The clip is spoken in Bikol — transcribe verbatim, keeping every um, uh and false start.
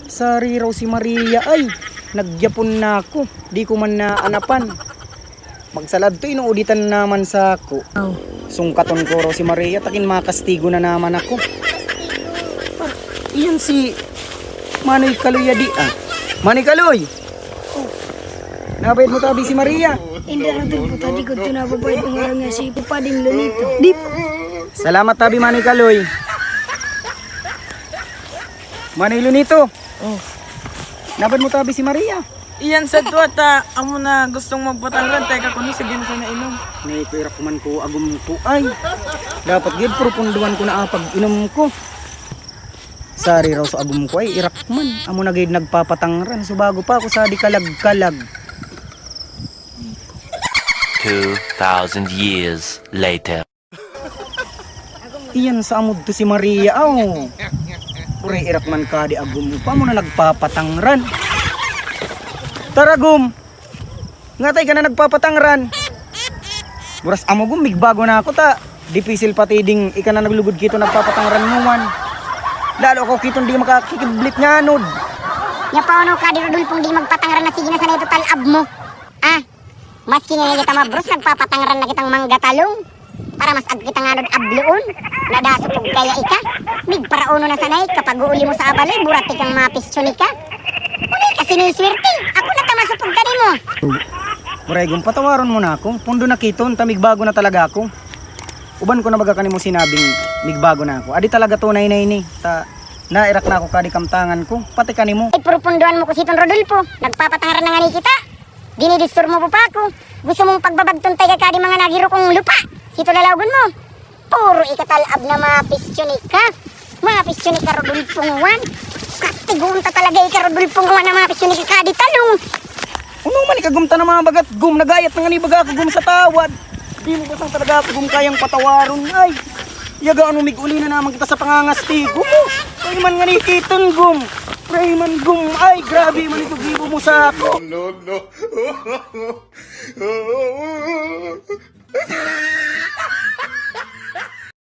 Sari raw si Maria ay, nagyapon na ako. Di ko man naanapan. Magsalad to, inuuditan naman sa ako. Aw. Sungkaton ko raw si Maria, takin makastigo na naman ako. Iyan si Manoy Kaloy adi, ah. Manoy Kaloy! Nabayad mo tabi si Maria? Hindi, Rodolfo, ta di ko ito nababayad ang ngaran niya, si Pading Lunito. Di. Salamat tabi, Manoy Kaloy. Manoy Lunito. Oh. Nabayad mo tabi si Maria? Iyan sa tuwa ta, amo na gustong magpatangran, teka kuno, sige na sana inom. Nay, pira ko man ko, agom ko. Ay, dapat gid, propunduhan ko na ang pag-inom ko. Sari raw sa agom ko, ay, irak man. Amo na gid nagpapatangran. So, bago pa ako sa di kalag-kalag. Two thousand years later. Iyan sa amod to si Maria, aw. Pure irak man ka di agom pa mo na nagpapatangran. Taragom. Ngatay ka na nagpapatangran. Buras amo gom, migbago na ako ta. Dipisil pati ding ika na naglugod kito nagpapatangran mo man. Lalo ako kiton di makakikiblit nga anod. Nya paano ka di Rodolfong di magpatangran na sige na sana ito talab mo? Ah, maski nga kita mabros, nagpapatangran na kitang manggatalong. Para mas ag kita nga nod abloon. Nadasopog kaya ika. Migparauno na sanay, kapag uuli mo sa abaloy, burati kang mapisyon ika. Wala ka siniswerte. Ako na ta masopog ka nimo. Muraygon, patawaron mo na ako. Pundo na kiton, ta migbago na talaga ako. Uban ko na baga kanimo sinabing migbago na ako. Adi talaga tunay na ini. Ta, nairak na ako kadi kamtangan ko. Pati kanimo. Ay, purupunduan mo ko siton, Rodolfo. Nagpapatangran na nga ni kita. Dinidisturbo mo pa ako. Gusto mong pagbabagton tayo kadi mga nagiro kong lupa. Sito lalawgon mo. Puro ikatalab na mapisyon ika. Mapisyon ika, Rodolfo Juan. Kastigon ta talaga ika, Rodolfo Juan, na mapisyon ika kadi talong. Ano man ikagum ta na mga bagat gum, nagayat na nga ni baga ako gum sa tawad. Di mo ba sang talaga ako gum kayang patawaron, ay? Yaga ano, mig-uli na naman kita sa pangangastigo mo. Pray man nga ni kiton gum. Pray man gum. Ay, grabe man ito gibo mo sa ako. No, no, no.